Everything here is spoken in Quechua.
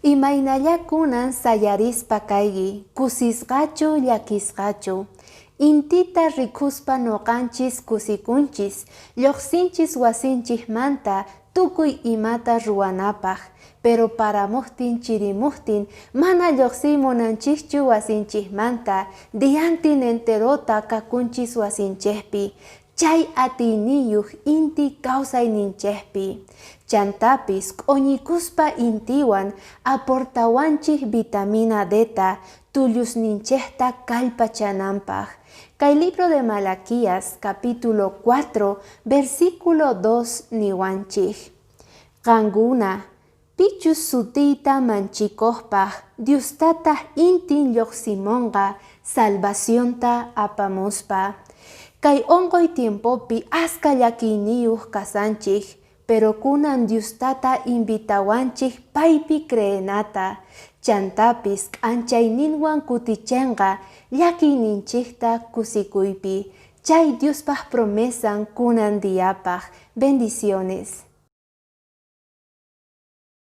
Imaynalla kunan sayarispa kayki, kusisqachu llakisqachu. Intita rikuspa noqanchis kusikunchis, lloqsinchis wasinchikmanta tukuy imata ruwanapaq, pero paramuqtin chirimuqtin mana lloqsiy munanchikchu wasinchikmanta, diantin enterota kakunchis wasinchikpi, chay atiyniyuq inti kawsayninchikpi. Chantapis q'uñikuspa intiwan aportawanchik vitamina D-ta tullusninchikta kallpachananpaq. Kay libro de Malaquías capítulo 4 versículo 2 niwanchik. Qankuna, pichus sutiyta manchikuqpaq Dios Tata intin lluqsimunqa salvacionta apamuspa. Kay unquy tiempopi aska llakiyniyuq kasanchik, pero kunan Dios Tata invitawanchik paypi creenata, chantapis k'anchayninwan kutichinqa llakiyninchikta kusikuypi. Chay Diospaq promesan kunan diyapaq. Bendiciones.